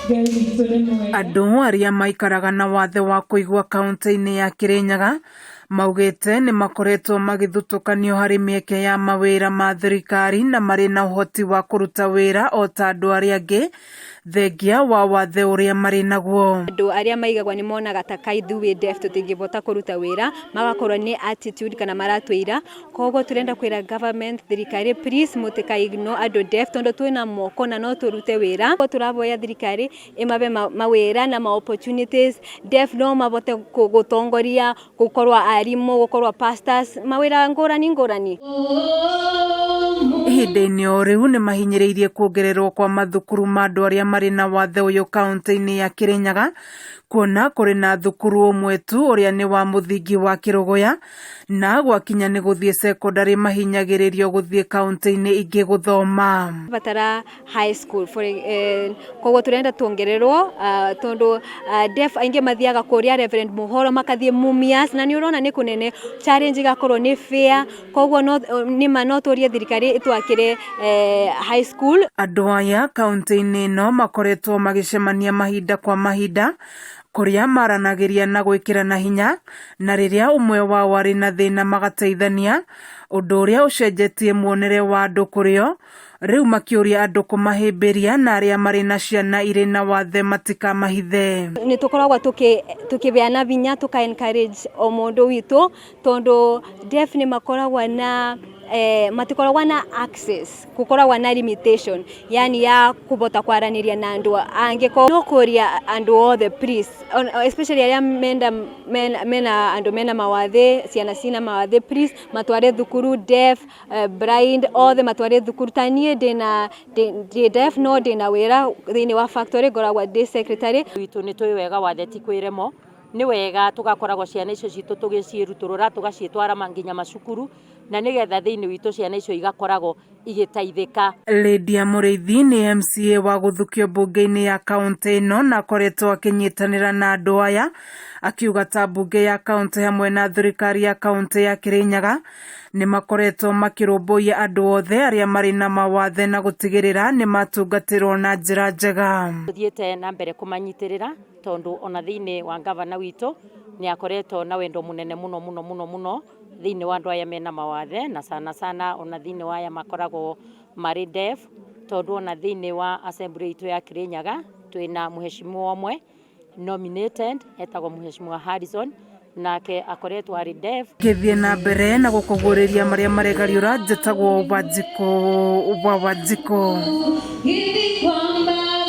Ngai witũ nĩ mwega. Andũ arĩa maikaraga na wathe wa kũigua kaunti-inĩ ya Kirinyaga maugĩte nĩ makoretwo magĩthutũkanio harĩ mĩeke ya mawĩra ma thirikari na marĩ na ũhoti wa kũruta wĩra o ta andũ arĩa angĩ thengia wa wathe ũrĩa marĩ naguo. Andũ arĩa maigagwo nĩ monaga ta ka ithuĩ deaf tũtingĩbota kũruta wĩra, magakorwo nĩ attitude kana maratwĩra. Koguo tũrenda kwĩra government, thirikari, please mũtika ignore andũ deaf tondũ twĩna moko na no tũrute wĩra. Tũraboya thirikari ĩmabe mawĩra na ma opportunities, deaf no mabote gũtongoria, gũkorwo arimũ, gũkorwo pastors, mawĩra ngũrani ngũrani. Ihinda-inĩ o rĩu nĩ mahinyĩrĩirie kuongererwo kwa mathukuru ma andũ arĩa marĩ na wathe ũyũ kaunti-inĩ ya Kirinyaga, kuona kũrĩ na thukuru ũmwe tu ũrĩa nĩ wa mũthingi wa Kĩrũgũya, na gwakinya nĩ gũthiĩ cekondarĩ mahinyagĩrĩrio gũthiĩ kaunti-inĩ ingĩ gũthoma. Batara high school for, koguo turenda tuongererwo, tondu deaf aingĩ mathiaga kũrĩa Reverend Muhoro, makathiĩ Mumias, na nĩ ũrona nĩ kũnene, challenge igakorwo nĩ fair. Koguo no nĩma no tũrie thirikari ĩtwakĩre high school. Andũ aya kaunti-inĩ ĩno makoretwo magĩcemania mahinda kwa mahinda kũrĩa maranagĩria na gwĩkĩrana hinya, na rĩrĩa ũmwe wao arĩ na thĩna magateithania, ũndũ ũrĩa ũcenjetie muonere wa andũ kũrĩ o rĩu, makĩũria andũ kũmahĩmbĩria na arĩa marĩ na ciana irĩ na wathe matikamahithe. Nĩ tũkoragwo tũkĩbeana vinya, tũka encourage o mũndũ witũ, tondũ deaf nĩ makoragwo na matikoragwo na access, gũkoragwo na limitation yani ya kũbota kwaranĩria na andũ angĩ. No kũria andũ othe, please, especially arĩa menda mena andũ mena mawathe, ciana cina mawathe, please matware thukuru, deaf, blind, othe matware thukuru. Ta niĩ ndĩna ndĩ deaf no ndĩna wĩra thĩinĩ wa factory, ngoragwo ndĩ secretary. Witũ nĩ tũĩ wega wathe ti kwĩremo, nĩ wega tũgakoragwo ciana icio citũ tũgĩciĩrutũrũra, tũgaciĩtwara nginya macukuru, na nĩgetha thĩinĩ witũ ciana icio igakoragwo igĩteithĩka. Lydia Mũrĩithi nĩ MCA wa gũthukio mbunge-inĩ ya kaunti ĩno na akoretwo akĩnyitanĩra na andũ aya, akiuga ta mbunge ya kaunti hamwe na thirikari ya kaunti ya Kirinyaga nĩ makoretwo makĩrũmbũiya andũ othe arĩa marĩ na mawathe na gũtigĩrĩra nĩ matungatĩrwo na njĩra njega. Tũthiĩte na mbere kũmanyitĩrĩra, tondũ ona thĩinĩ wa gavana witũ nĩ akoretwo na wendo mũnene mũno mũno mũno mũno thĩinĩ wa andũ aya mena mawathe, na sana sana ona thĩinĩ wa aya makoragwo marĩ deaf, tondũ ona thĩinĩ wa assembly itũ ya Kirinyaga twĩna mheshimiwa ũmwe nominated, etagwo Mheshimiwa Harrison, nake akoretwo arĩ deaf. Ngĩthiĩ na mbere na gũkũguũrĩria marĩa maregariũra, njĩtagwo Wanjikũ wa Wanjikũ. Githikwa.